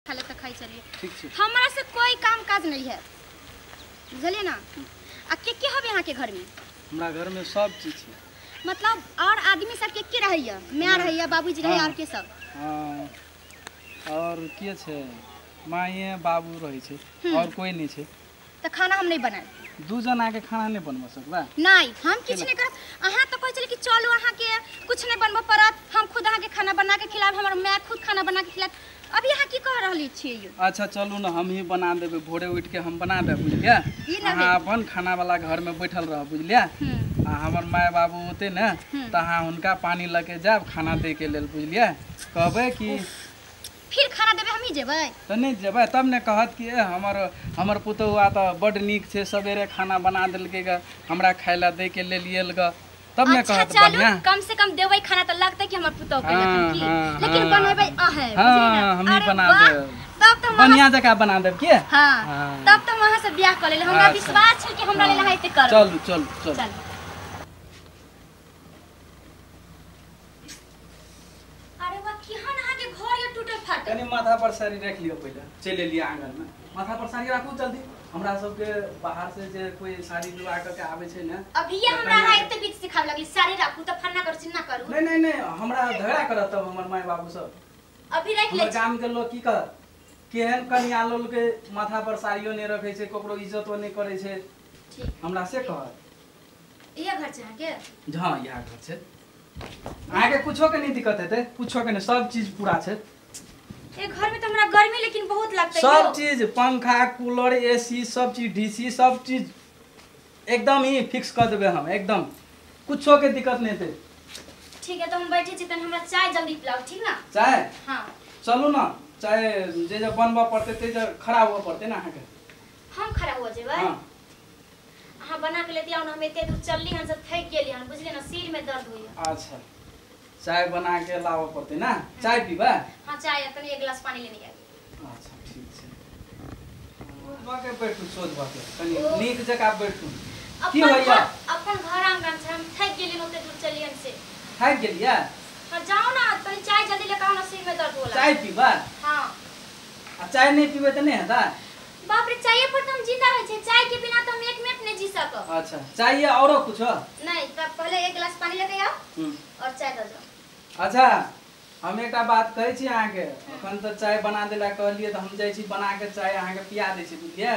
खाले त खाइ चलिए। ठीक छै। हमरा से कोई काम काज नहीं है, बुझलिए ना। आ के हवे अहाँ के घर में? हमरा घर में सब चीज छै। मतलब और आदमी सब के रहैया? माय रहैया, बाबूजी रहैया, और के सब? हाँ, और के छै? माये बाबू रहै छै और कोई नहीं छै। त खाना हम नहीं बनाए। दू जना के खाना नहीं बनवा सकबा? नहीं, हम किछ नहीं करब। अहाँ तो कहै छली कि चलू अहाँ के कुछ नहीं बनबऽ पड़त, हम खुद अहाँ के खाना बना के खिलाब, हमर माय खुद खाना बना के खिलात। अभी अहाँ की कह रहली छियै यो? अच्छा चलू ना, हम ही बना देबै, भोरे उठ के हम बना देब, बुझलियै? अहाँ अपन खाना वाला घर में बैठल रह, बुझलियै? आ हमर माय बाबू होते ने त अहाँ हुनका पानी लके जाब खाना दे के लेल, बुझलियै? कहबै कि फिर खाना देबै, हम ही जेबै? त नहीं जेबै तब ने कहत कि ए हमर हमर पुतहुआ त बड नीक छै, सवेरे खाना बना देलकै ग, हमरा खाय ला दे के लेल येल ग, तब ने अच्छा कहत चलू, बढ़िया। कम से कम देबै खाना त लगतै कि हमर पुतहु के हाँ, लखन की, हाँ, लेकिन हाँ। बनेबै अहें, बुझलियै ना? हाँ, हमही अरे बना वाह, देब, तब त हम बढ़िया जकाँ बना देब के। हाँ, हाँ। तब त हम अहाँ से बियाह कऽ लेली। हमरा अच्छा। विश्वास छै कि हमरा लेल अहाँ एते करब। चलू चलू चलू। चलू। अरे वाह, केहन अहाँ के घर ये टूटल फाटल। कनी माथा पर साड़ी राखि लियौ, पहिले चलि एलियै आंगन में, माथा पर साड़ी राखू जल्दी। हमरा सबके बाहर से जे कोई साड़ी विवाह करके आबै छै ने, अभी हमरा अहाँ एते बीच सिखाबे लगली, साड़ी राखू त फन्ना करू चिन्ना करू। नहीं नहीं नहीं, हमरा झगड़ा करत तब हमर माय बाबू सब। अभी राखि लै हमर गाम के लोग की कहत, केहन कनिया लोल के माथा पर साड़ियो नहीं रखे छै, ककरो इज्जतो नहीं करे छै, ठीक। हमरा से कहत। इहे घर छै अहाँ के? हाँ, इएह घर छै। अहाँके कुछो के नहीं दिक्कत हेतै, कुछो के नहीं, सब चीज पूरा छै। ए घर में तो हमरा गर्मी लेकिन बहुत लगतै। सब चीज, पंखा कूलर एसी सब चीज, डीसी सब चीज एकदम ही फिक्स कर देबै हम, एकदम कुछो के दिक्कत नहीं हेतै। ठीक है, तो हम बैठे छी, तन हमरा चाय जल्दी पिलाउ, ठीक ना? चाय? हाँ। चलू ना, चाय जे जे बनबऽ पड़तै ते जे खड़ा हुअ पड़तै ना अहाँके। हम खड़ा हो जेबै? हाँ। अहाँ बना के लेती आउ ना, हम एते दूर चलली हन सब थकि गेली हन, बुझलियै ना, सिर में दर्द होइया। अच्छा, चाय बना के लाबऽ पड़तै ना? चाय पीबै? हाँ चाय, तनी एक गिलास पानी लेने आबी। अच्छा ठीक छै। भऽ के बैठू, सोच भऽ के कनी नीक जकाँ बैठू। की अपन होइया? घर, अपन घर आंगन छै, हम थकि गेली ओते दूर चलली हन से। थाकि गेलियै? हाँ जाओ ना, तनी चाय जल्दी लेके आओ ना, सिर में दर्द होला। चाय पीबै? हाँ। आ चाय नहीं पीबै तऽ नहीं हेतै? बाप रे, चाय पर तो हम जिंदा रहै छियै, चाय के बिना तो हम एक मिनट नहीं जी सकब। अच्छा, चाय औरो कुछो? नहीं, तब पहले एक गिलास पानी लेके आओ और चाय दऽ जाओ। अच्छा, हम एकटा बात कहै छी अहाँके, अखन तऽ चाय बना देला कहलियै तऽ हम जाइ छी बना के चाय अहाँके पिया दै छी, बुझलियै?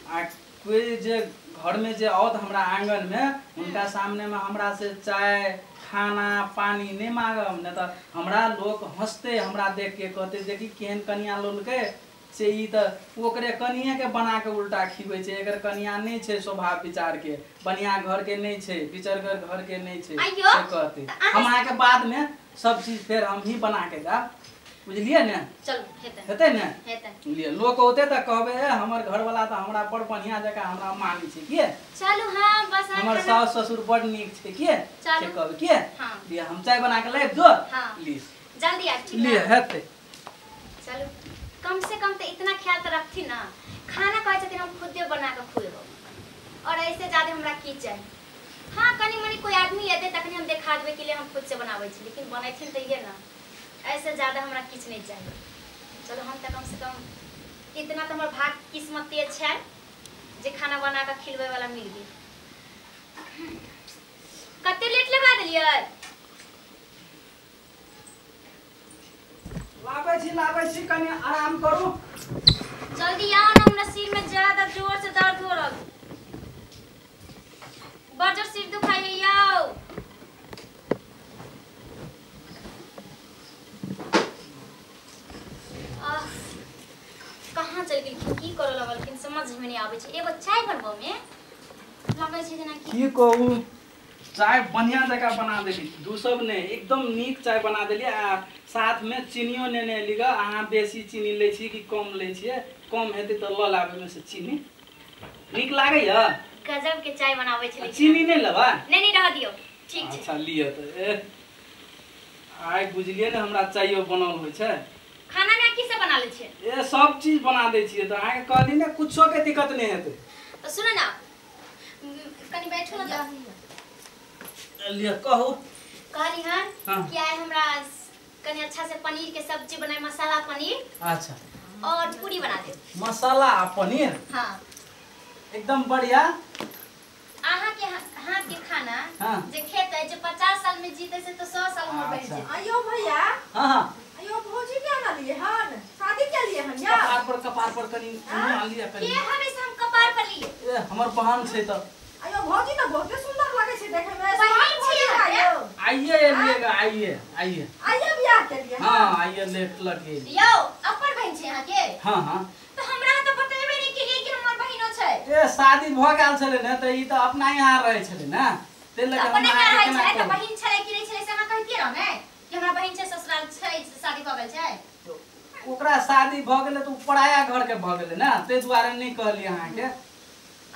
आ कोई जे घर में जे आओत हमरा आंगन में, हुनका सामने में हमरा से चाय खाना पानी नहीं मांगब, नहीं तऽ हमरा लोक हंसते, हमरा देख के कहते देखी केहन कनिया लोलकै से, ई तऽ ओकरे कनिये के बना के उल्टा खिबै छै, एकर कनिया नहीं छै स्वभाव विचार के, बढ़िया घर के नहीं छै, विचरगर घर के नहीं छै, आइयो, से कहते। तऽ अहाँ हम अहाँके बाद में सब चीज फेर हम ही बना के देब, बुझलियै ने? चलू हेतै। हेतै ने? हेतै। बुझलियै, लोक औतै तऽ कहबै ए हमर घरवाला तऽ हमरा बड़ बढ़िया जकाँ हमरा मानै छै, किए? चलू हाँ, बस अहाँ हमर खाना सास ससुर बड़ नीक छै, किए? चलू। से कहबै, किए? हाँ। लिअ, हम चाय बना के लाबि दो। हाँ। लिअ। जल्दी आब, ठीक लिअ, ना? हेतै। चलू, कम से कम तो इतना ख्याल तो रखती ना, खाना कहै छथिन हम खुदे बना के खुएबो, और ऐसे ज्यादा हमरा की चाही। हाँ कनी मनी कोई आदमी एतै तखनी हम देखा देबै कि ले हम खुद से बनाबै छी, लेकिन बनैथिन तऽ ये ना, ऐसे ज्यादा हमरा किछु नहीं चाहिए। चलो हम तऽ कम से कम इतना तो हमर भाग किस्मत तेज छै जे खाना बना के खिलबै वाला मिल गेल। कते लेट लगा देलियै? लाबै छी, कनी आराम करू। जल्दी आओ ना, हमरा सिर में ज्यादा जोर से दर्द हो रहल, बड़ जोर सिर दुखाइए, आओ। आह, कहाँ चलि गेलखिन, की करऽ लगलखिन समझ में नहीं आबै छै। एगो चाय बनबऽ में लगै छै जेना कि की कहू, चाय बढ़िया जकाँ बना देली, दू सब ने एकदम नीक चाय बना देली, आ साथ में चीनियो नेने एली ग। अहाँ बेसी चीनी लै छी कि कम लै छियै? कम हेतै तऽ लऽ लाब ओहिमे से चीनी। नीक लागैया? गजब के चाय बनाबै छलै। चीनी नहि लेबै? नहीं नहीं, रह दियौ, ठीक छै। अच्छा लिअ तऽ। ए आइ बुझलियै ने हमरा चायो बनल होइ छै। खाना में की सब बना लै छियै? ए सब चीज बना दै छियै, तऽ अहाँके कहली ने कुछो के दिक्कत नहि हेतै। तऽ सुनू ना, कनी बैठू ना तऽ। लिअ कहू। कहली हन हाँ। कि आइ हमरा कनी अच्छा से पनीर के सब्जी बनाई, मसाला पनीर। अच्छा। और पूरी बना दे। मसाला आ पनीर? हाँ। एकदम बढ़िया। अहाँ के हाथ के खाना हाँ। जे खेते जे 50 साल में जीते से तो 100 साल उम्र बढ़ जेतै। आयो भैया। हां हां। आयो भौजी के आना लिए हन, शादी के लिए हन या? कपार पर कनी मुंह लिए कनी। के हवे से हम कपार पर लिए? ए हमर बहन छै त। आयो भौजी त बहुते सुंदर लागे छै देखे में। बहन छै आयो। आइए लिएगा, आइए आइए आइए बियाह के लिए। हां आइए लेट लगे। यौ अपन बहन छै अहाँ के? हां हां। त हमरा त बतेबे नै केलिए कि हमर बहिनो छै। ए शादी भ गेल छले ने त ई त अपना यहाँ रहे छले ने, ते लगे हम अपने यहाँ रहे छले त बहिन छले कि नै छले से अहाँ कहतिए रह ने कि हमरा बहिन छै, ससुराल छै, शादी भ गेल छै। ओकरा शादी भ गेलै त उ पराया घर के भ गेलै ने, ते दुआरे नै कहलिए अहाँ के।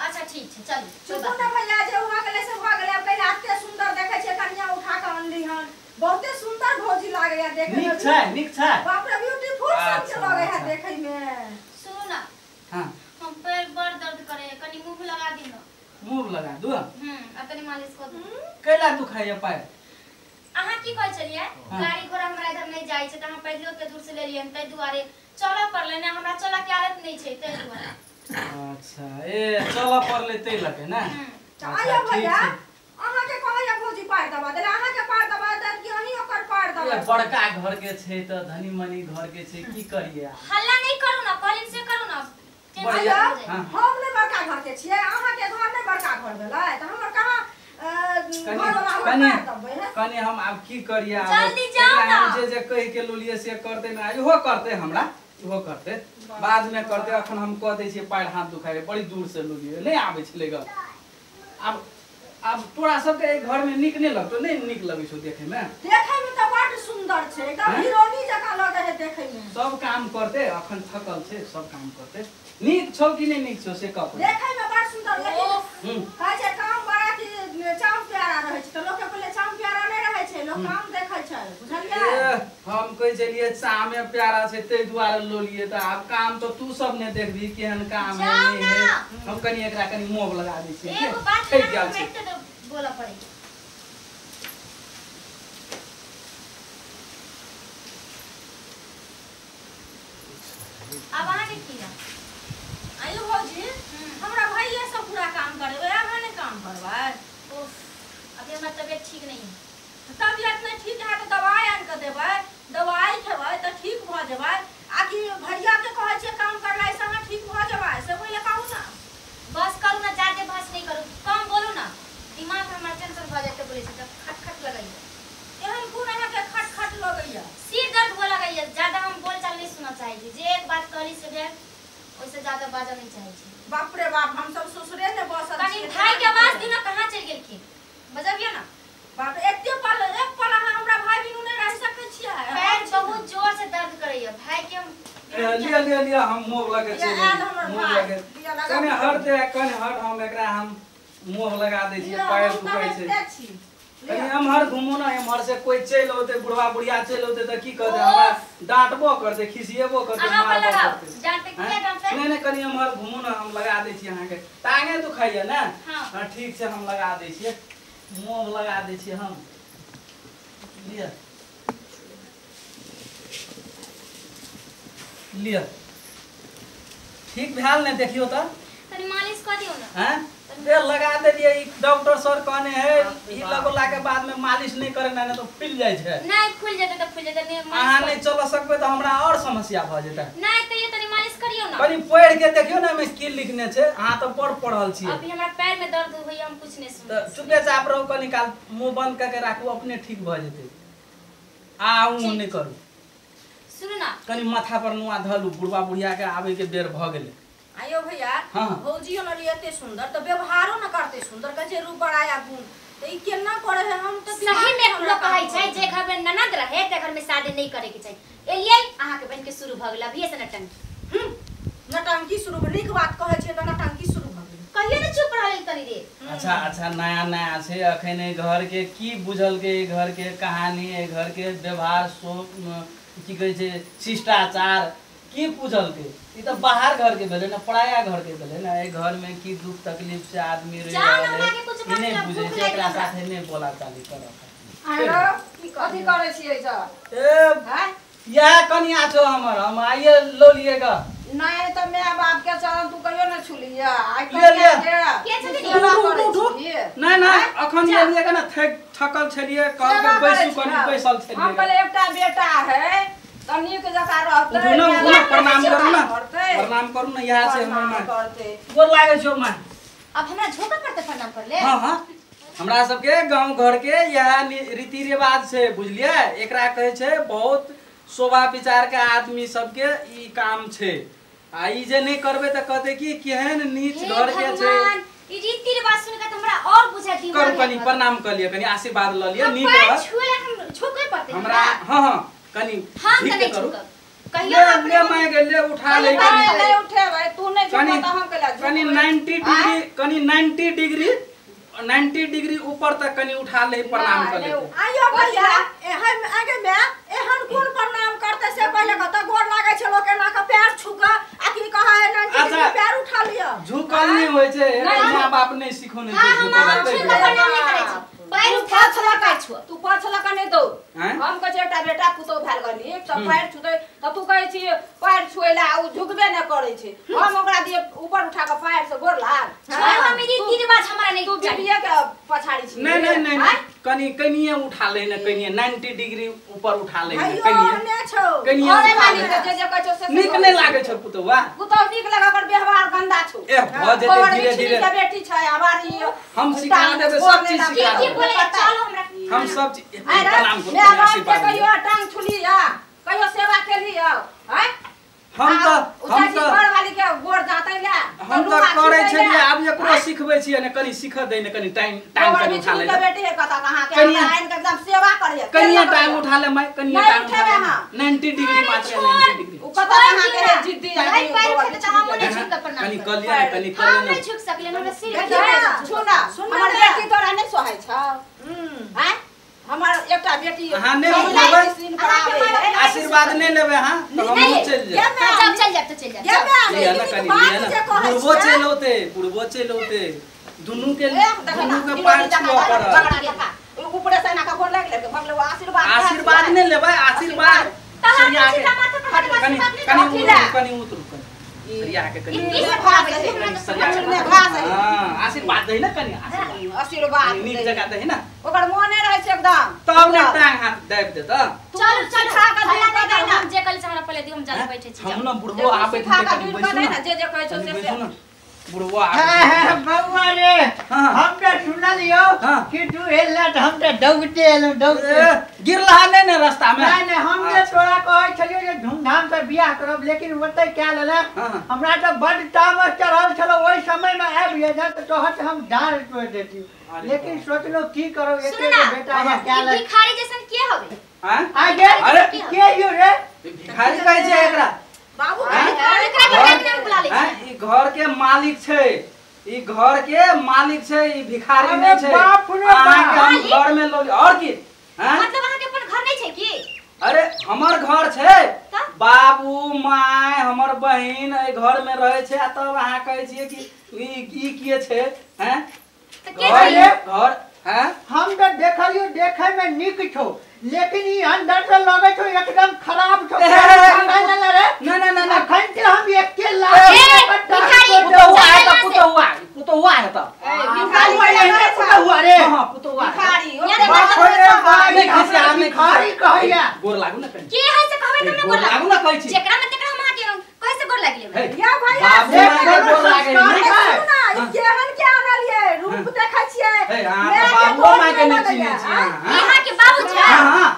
अच्छा ठीक छै चलू। चुपू ना भैया, जे भ गेलै से भ गेलै। अब कैला एते सुंदर देखै छै कनिया उठा के अनली हन, बहुते सुंदर भौजी लागैया देखै में। नीक छै, नीक छै। बाप रे ब्यूटीफुल सब छै लगै है देखै में। सुनू ना। हां। हम पैर बड़ दर्द करे, कनी मुंह लगा दी ना। मुंह लगा दू? आ तनी मालिश कर दू। कैला दुखाइया पैर? अहाँ की कहै छलियै? गाड़ी घोड़ा हमरा इधर नहीं जाय छै त अहाँ पैदलो के दूर से लेलियै, तै दुआरे चलऽ पड़लै ने, हमरा चलऽ के आदत नहीं छै तै दुआरे। अच्छा ए चलऽ पड़लै तै लगे ने। आयो भैया अहाँ के कहैया भौजी पार दबा देला, अहाँ के पार दबा देत कि अहीं ओकर पार दबा? ए बड़का घर के छै त धनी मनी घर के छै, की करिए? हल्ला नहीं करू ना, कहलिन से करू ना। भैया हम नै बड़का घर के छियै, अहाँ के घर नै बड़का घर भेलै त हमर कहाँ घर वाला हमर पार दबबै है। कनी हम आब की करिए? आब जल्दी जाओ ना। जे जे कहि के लोलिए से करते ना, इहो करते हमरा, इहो करते बाद में करते। अखन हम कह दै छियै पैर हाथ दुखाए, बड़ी दूर से लोलिए नहीं आबै छलै ग। आब आब तोरा सबके एहि घर में नीक नहीं लगतो? नहीं नीक लगै छौ देखे में? देखे में त बड सुंदर छै, एकदम हीरोनी जकाँ लगै है देखे में। सब काम करते, अखन थकल छै, सब काम करते। नीक छौ कि नहीं नीक छौ से कह। देखे में बड सुंदर, लेकिन कहै छै काम बड़ा कि चाम प्यारा रहै छै, त लोक के पहिले चाम प्यारा नहीं रहै छै, लोक काम देखै छै, बुझलियै? हम कहै छलियै चामे प्यारा छै तै दुआरे लोलिए त आब काम त तू सब ने देखबी केहन काम है नहीं है। हम कनी एकरा कनी मोब लगा दै छियै। एगो बात ठीक गेल छै त बोलऽ पड़ै। अब अहाँ के की ना? आयो भौजी हमरा भैया सब पूरा काम करेबै, अहाँ नै काम करबै? उफ अभी हमर तबियत ठीक नहीं है। तबियत नहीं ठीक है त दवाई आन के देबै, दवाई खेबै त ठीक भ जेबै। आ कि भैया के कहै छियै काम करला से अहाँ ठीक भ जेबै, से पहिले कहू ना। बस करू ना, जादे बहस नहीं करू, कम बोलू ना, दिमाग हमर टेंशन भ जाते बोले छै त खट खट लगैया। एहन कोन अहाँ के खट खट लगैया? सिर दर्द हो लगैया, ज्यादा हम बोलचाल नहीं सुनना चाहै छी। जे एक बात कहली से भेल, ओइसे ज्यादा बाजऽ नहीं चाहै छी। बाप रे बाप हम सब ससुरे ने बसल कनी भाई के आवाज दिना कहाँ चलि गेलखिन, बजबियो ना। बाप रे एते पल एक पल अहाँ हमरा भाई बिनु नहीं रह सकै छियै। पैर बहुत जोर से दर्द करैया भाई के हम। लिया लिया लिया हम मोह लगे छै, मोह लगे कने हट दे, कने हट, हम एकरा हम मोह लगा दै छियै, पैर दुखाइ छै। कनी एम्हर घुमू ना, एम्हर से कोई चलि औतै, बुढ़वा बुढ़िया चलि औतै त की कहतै? हमरा डांटबो करतै, खिसियेबो करतै, मारबो करतै। डांटते किया डांटते? नहीं नहीं कनी एम्हर घुमू ना, हम लगा दै छियै अहाँके। टांगे दुखाइया ने? हां ठीक छै, हम लगा दै छियै, मोह लगा दै छियै हम। लिअ लिअ, ठीक भेल ने? देखियो त तनी मालिश क दियो ना। हैं ए लगा देलियै। ई डॉक्टर सर कहने है ई लगोला के बाद में मालिश नहीं करे ना, तो फूल जाय छै। नहीं फूल जेतै त फूल जेतै, नहीं अहाँ नहीं चल सकबै त हमरा और समस्या भ जेतै। नहीं त ये तनी मालिश करियो ना। कनी पढ़ के देखियो ना एमे की लिखने छै, अहाँ त बड़ पढ़ल छियै। अभी हमरा पैर में दर्द होइया, हम कुछ नहीं सुन। त चुपेचाप रहू, कनी काल मुंह बंद करके राखू, अपने ठीक भ जेतै। आ ऊ नहीं करू। सुनू ना, कनी माथा पर नुआ धलू, बुढ़वा बुढ़िया के आबे के बेर भ गेलै। आयो भैया हाँ। भौजी अनलियै एते सुंदर त व्यवहारो न करते सुंदर, कहै छै रूप बड़ाया गुण, त ई केना करे है? हम त सही में लोग कहै छै जे घर में ननद रहे ते घर में शादी नहीं करे के चाही। एलियै अहाँ के बहन के शुरू भ गेल अभिये से नटंकी। नटंकी शुरू, नीक बात कहै छै त नटंकी शुरू भ गेल। कहियो ने चुप रहल तनी रे। अच्छा अच्छा नया नया छै अखन एहि घर के की बुझल के, एहि घर के कहानी, एहि घर के व्यवहार, सो की कहै छै शिष्टाचार की बुझल के। ई त बाहर घर के भेलै ने, पराया घर के भेलै ने। एहि घर में की दुख तकलीफ से आदमी रहि रहल है ई नहि बुझै छै, एकरा साथे नहि बोला चाली करत। आरो की कथी करै छियै सब? ए हैं इएह कनिया छौ हमर, हम आइए लो लिए ग। नहीं तो मैं बाप के चरण तू कहियो न छुलिया आइ ले ले। के छथिन? उठू नहीं नहीं अखन एलिए के ना थकल छलिए, कल के बैसू कनी बैसल छलिए। हम कहले एकटा बेटा है त नीक जका रहतै। उठू ना, उठू ना, प्रणाम करू ना, प्रणाम करू ना। इएह छै हमर माय, गोर लागै छौ माय। अब हमरा झोंका पड़तै प्रणाम करले? हां हां, हमरा सबके गांव घर के इएह रीति रिवाज छै बुझलियै। एकरा कहै छै बहुत शोभा विचार के आदमी सबके ई काम छै। आ ई जे नहीं करबे त कहते कि केहन नीच घर के छै। ई रीति रिवाज सुन के त हमरा और बुझा दिमाग करू। कनी प्रणाम कर लिय, कनी आशीर्वाद ल लिय, नीक रहत। छुए हम झुके पड़तै हमरा। हां हां कनी हम त नहीं झुकब कहियो। ले my के ले उठा ले, कनी नहीं उठेबै तू, नहीं झुकब त हम केला कनी 90 डिग्री, कनी 90 डिग्री, 90 डिग्री ऊपर तक कनी उठा ले, प्रणाम कर ले। आइयो भैया एहन आगे में एहन कोन प्रणाम करते से पहिले कत गोर लागै छै लोक एना के पैर छुक आ की कहे 90 डिग्री पैर उठा लियो। झुकल नहीं होय छै, मां बाप नहीं सिखौने छै। हम झुक के प्रणाम नहीं करै छी, पैर उठा छला पैर छुअ। तू पाछला कने दौ। हम कहै छै एकटा बेटा पुतौ भेल गनी त पैर छुतै त तू कहै छी पैर छुएला उ झुकबे न करै छै। हम ओकरा दिए ऊपर उठा के पैर से गोर लाग। हम रीति रिवाज हमरा नहीं तू बीबीए के पछाड़ी छी। नहीं नहीं नहीं कनी कनिए उठा ले न, कनिए 90 डिग्री ऊपर उठा ले न, कनिए कनिए अरे मालिक जे जे कहै छौ से नीक नहीं लागै छौ पुतौआ। पुतौ नीक लगे ओकर व्यवहार गंदा छौ। ए भ जेतै धीरे धीरे के बेटी छै हमारी, हम सिखा देबै सब चीज सिखा देबै। बोले चलो हमरा हम सब चीज प्रणाम करू, आशीर्वाद कहियो टांग छुलिया कहियो सेवा केलियो हैं। हम त घर वाली के गोर जातै ले हम त करै छलियै, आब एकरो सिखबै छियै ने, कनी सिख दै ने, कनी टाइम टाइम कनी उठा ले। बेटी है कत कहां के आइन के एकदम सेवा करिए। कनिया टाइम उठा ले my, कनिया टाइम उठा ले 90 डिग्री मात्र 90 डिग्री। उ कत कहां के है जिद्दी भाई पैर उठे त हम नहीं झुक के प्रणाम कनी कर लिया ने, कनी कर हम नहीं झुक सकले, हमरा सिर छू ना। हमर बेटी तोरा नहीं सोहाय छौ हैं, हमर एकटा बेटी हां नहीं उठेबै, आशीर्वाद नहीं लेबै। हां त हम चल जाए, चल चल जाए त चल जाए। पूर्वो चल औते, पूर्वो चल औते, दुनू के दुनू के पैर छुअ पड़त। ऊपर से ना का गोर लाग ले भगले आशीर्वाद, आशीर्वाद नहीं लेबै, आशीर्वाद सरिया के कनी कनी कनी उतरू कनी सरिया के कनी हां आशीर्वाद दही ना, कनी आशीर्वाद नीक जगह दही ना, ओकर मोने रहै छै एकदम तब ने टांग हाथ दाबि देत। चल चल खा के दे ना, हम जे कल से हमरा पहिले दियो, हम जल्दी बैठे छी। हम ना बुढ़बो आबै छै कनी बैसू ना, जे जे कहै छौ से बुढ़बो आबै। हां बौआ रे हम त सुनलियो कि तू एला त हम त दौड़ते एलौ, दौड़ते गिरला नहीं ने रास्ता में। नहीं नहीं हम जे तोरा कहै छलियो जे धूमधाम से बियाह करब, लेकिन ओतै क्या लेला हमरा त बड तामस चढ़ल छलो ओइ समय में आबि गेल त तोहर हम डार तोड़ देती, लेकिन सोचलो की करो एके बेटा है क्या ले। भिखारी जैसन के हवे हां आगे अरे के यो रे भिखारी कहै छै एकरा बाबू एकरा के नाम बुला ले। हां ई घर के मालिक छै, ई घर के मालिक छै, ई भिखारी नहीं छै। बाप रे बाप, हम घर में लो और की हां मतलब अहाँ के अपन घर नहीं छै की? अरे हमर घर छै, बाबू my हमर बहिन ए घर में रहे छै, आ तब अहाँ कहै छियै कि ई के छै हैं त के छै घर हैं? हम त देखलियो देखे में नीक छौ, लेकिन ई अंदर से लगै छौ एकदम खराब छौ। ना ना ना ना अखन ते हम एके लाख पुतौआ है त पुतौआ, पुतौआ है त भिखारी रे पुतौआ रे। हां पुतौआ भिखारी बाप रे बाप, भिखारी कहैया। गोर लागू ना कनी के है से कहबै त हमरा गोर लागू ना कहै छी जेकरा में तेकरा हम अहाँ के कैसे गोर लागले या भैया बाबू माय के गोर लागे सुना ई केहन के आनलिए रूप देखै छियै। हे हां त बाबू माय के नहीं चिन्है छियै। अहाँ के बाबू छै? हां हां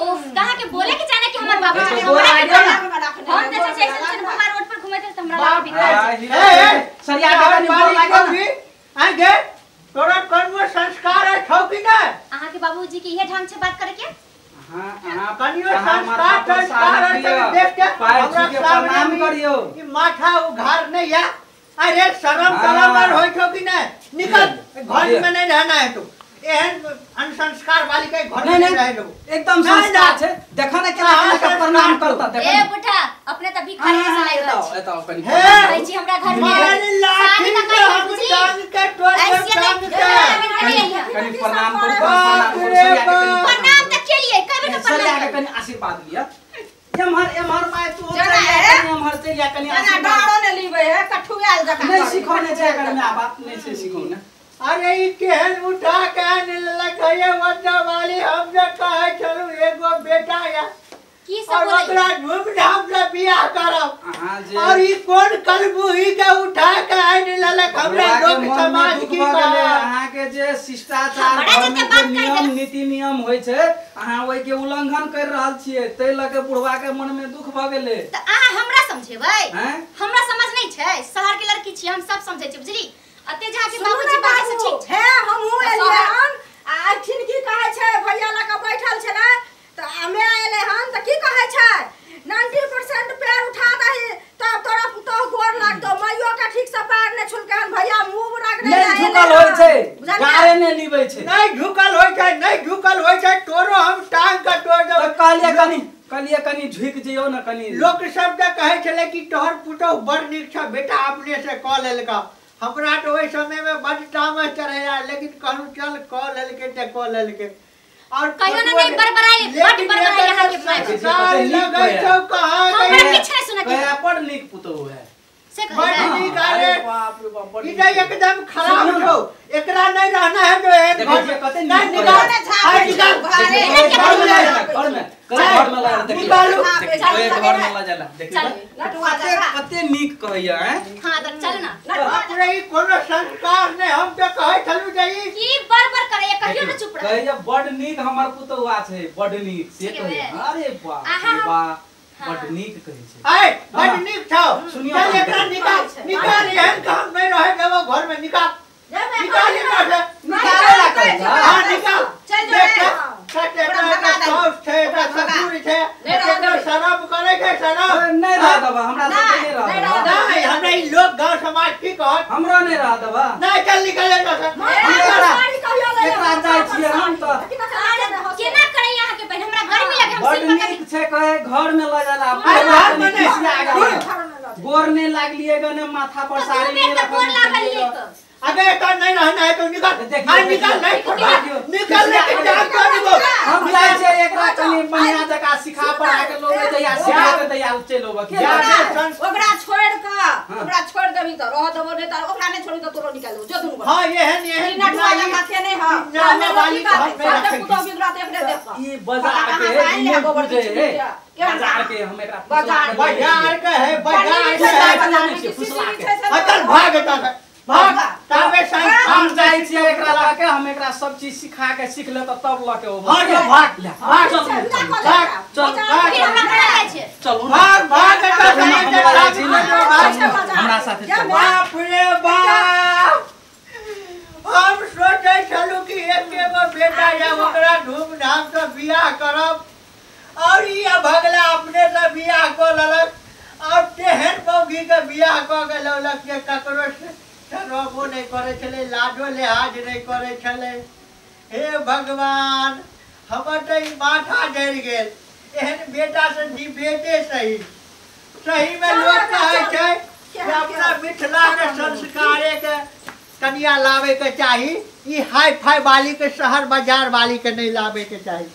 ओफ कहां के बोले के चाहे कि हमर बाबू छै, हमरा के हम त छै ऐसन छै हमरा रोड पर घुमैत त हमरा लाग भिखारी ए ए सरिया के कनी गोर लागे ना आगे तोरा कोनो संस्कार है छौ कि नै? अहाँ के बाबूजी के इहे ढंग से बात करे के? हां हां कनियो संस्कार संस्कार है देख के हमरा प्रणाम करियो कि माथा उघार नहीं है। अरे शर्म शर्म और होय छौ कि नै? निकल, घर में नहीं रहना है तू, एहन अनसंस्कार वाली के घर में नहीं रह लो। एकदम संस्कार छै, देखा ना केना केना के प्रणाम करता। देखा ए बुढ़ा अपने त भिखारी से लाइ रहल एता एता कनी कहै छी हमरा घर में लाठी के हम टांग के तोड़ टांग के कनी प्रणाम करू, प्रणाम करू, प्रणाम त केलिए कबे के सरिया प्रणाम के कनी आशीर्वाद लिया। एम्हर एम्हर my तू चल जा एम्हर चल जा कनी ना डरो ने लीबै है कठुआल जका नहीं सिखौने छै एकर my बाप नहीं छै सिखौने। अरे ई केहन उठा के आनि लेलक हे वन्दा वाली। हम जे कहै छलू एगो बेटा या की सब और बोलै ओकरा धूमधाम से बियाह करब, अहाँ जे और ई कोन कलबुही के उठा के आनि लेलक हमरा बुढ़वा के लोक मन में समाज दुख की भऽ गेलै। कहत। अहाँ के जे शिष्टाचार हमरा घर में जते जे बात कहि नियम देलक। नीति नियम होइ छै अहाँ ओहि के उल्लंघन कर रहल छियै, ताहि लऽ के बुढ़वा के मन में दुख भऽ गेलै। त अहाँ हमरा समझेबै? हैं? हमरा समझ नहीं छै, शहर के लड़की छी हम सब समझै छी बुझली। अते जहाँ के सुनू बाबूजी ने बाजै से बाबू, ठीक छै। हे हमहूँ एलियै हन आ एखन की कहै छै भैया लऽ कऽ बैठल छलै तऽ हमे एलै हन तऽ की कहै छै 90% पैर उठा दही तब तोरा पुतोहु गोर लागतौ। माइयो के ठीक से पैर नहि छुलकै हन भैया, मुँह रगड़ै नहीं लए एलै झुकल होइ हन। छै, बुझलियै? गारे नहि लीबै छै। नहीं झुकल होइ छै, नहीं झुकल होइ छै तोरो हम टांग के तोड़ तऽ देब। कहलियै कनी, कहलियै कनी झुकि जइयौ ने कनी। लोक सब के कहै छलै कि तोहर पुतोहु बड़ नीक छ बेटा, अपने से कऽ लेलका। हमरा तऽ ओहि समय में बड तामस चढ़ैया, लेकिन कहलहुँ चल कऽ लेलकै तऽ कऽ लेलकै। और कहियो ने नहीं बड़बड़ाइले, बड लेकिन बड़बड़ाइले एकर अहाँ के my बाप। संस्कार देखै छियै, कते नीक लगै कहैया। छौ कहाँ हमरा गई? किछु नहि सुनऽ के। कहैया बड़ नीक पुतोहु है। से बड़ कहैया। नीक, अरे अरे बाप रे बाप, बड़ ई नीक। तऽ एकदम खराब सुनियौ ने। छौ, एकरा नहीं रहना है जो एहन देखै घर छियै, कते नहीं, नीक निकाल, कहैया। आइ निकाल। घरे। देखियौ, घर में लऽ जाला, घर में, घर में लऽ जाला, देखियौ। निकालू। देखियौ, घर में लऽ जाला, देखियौ। चल। नटुआ कते जकाँ। कते नीक कहैया हैं? हाँ तऽ चल ना। बाप रे, ई कोनो संस्कार नहि। हम तऽ कहै छलहुँ जे ई की बड़बड़ करैया, कहियो ने चुप रहै। कहैया बड नीक हमर पुतोहुआ छै, बड नीक से ठीक कहैया। है। अरे बाप रे अहाँ- बाप, हाँ। बड नीक कहै छै। आइ बड हाँ। नीक छौ। सुनियौ चल ने। एकरा निकाल, निकाल, एहन काम नहि रहै देबो घर में, निकाल निकाल एकरा से। निकाले ला कहै छै। हाँ निकाल। चल जो देख रे। त, एकरा ओकरा भगा दही। साउस छै, एकरा ओकरा भगा। ससुर छै, नहि रहऽ एकरा देबै। शरम करै छै, शरम। नहि रह देबा, हमरा सबके नहि, नहि रह नहि देबा। रह देबै। नहीं, हमरा ई लोक गांव समाज की कहत? हमरो नहि रह देबा। नहीं, चल निकल एतऽ से। एकरा साड़ी कहियो ले एकरा जाइ छियै हम तऽ। केना करैया अहाँ के बहिन, हमरा गर्मी लगे हम बड सिर पर नीक छै कहे घर में लऽ जाला। अरे घर में नहि। खिसिया गेल। गोर नहि लागलियै गने, माथा पर कभी। साड़ी दू नहि बेर तऽ गोर रखने लागलियै छलियै। तऽ। अगर एतऽ नहीं रहना है तो निकल। देखियौ, हाँ, निकल, देखियौ। नहीं छोड़बा। देखियौ। निकल, लेकिन जान कर देबो। हम जाइ छियै एकरा कनी बढ़िया जकाँ सिखा पढ़ा के लोग जहिया सिखा के तहिया चलि अबऽ। के जा। जाने? ओकरा छोड़ के, ओकरा छोड़ देबी तऽ रह देबो, नहि तऽ ओकरा नहि छोड़ी तऽ तोरो निकालि देबो। जो दुनू गोटा। हाँ, एहन एहन ई नटुआ जकाँ के नहि हौ। नामा वाली के हम नहि सबके रखै छी। पुतोहु बिगड़त एकरे देख कऽ। ई बाजार पता के कहाँ से आनि ले ई गोबर बुझै के है। छिलका। बाजार के हम एकरा बाजार। फुसला के लऽ बाजार के है, बाजार के फुसला है। के लऽ लै छियै, फुसला के। अचल भाग एतऽ से, भाग। ताबे संस्कार हम जाइ छियै एकरा लऽ के, हम एकरा सब चीज सिखा के सीख लेतऽ तब लऽ के अबऽ। भाग, भाग, ले, भाग, चल, चल, भाग, चल, भाग, फिर हमरा घर जाइ छियै। चलू ने। भाग, भाग एतऽ से, हम एतऽ जाइ छी ने। भाग, चलू, हमरा साथे चलू। बाप रे बाप, हम सोचै छलहुँ कि एकेगो बेटा या ओकरा धूमधाम से बियाह करब, और ई अभगला अपने से बियाह कऽ लेलक, और तेहन मौगी के बियाह कऽ के लौलक जे ककरो शरमो नहि करै छलै, लाजो लिहाज नहि करै छलै। हे भगवान, हमर तऽ ई माथा जरि गेल। एहन बेटा से जी बेटे सही सही में लोक कहै छै जे अपना मिथिला के संस्कारे के कनिया लावे के चाही, ई हाई फाई वाली के शहर बाजार वाली के नहीं लावे के चाही।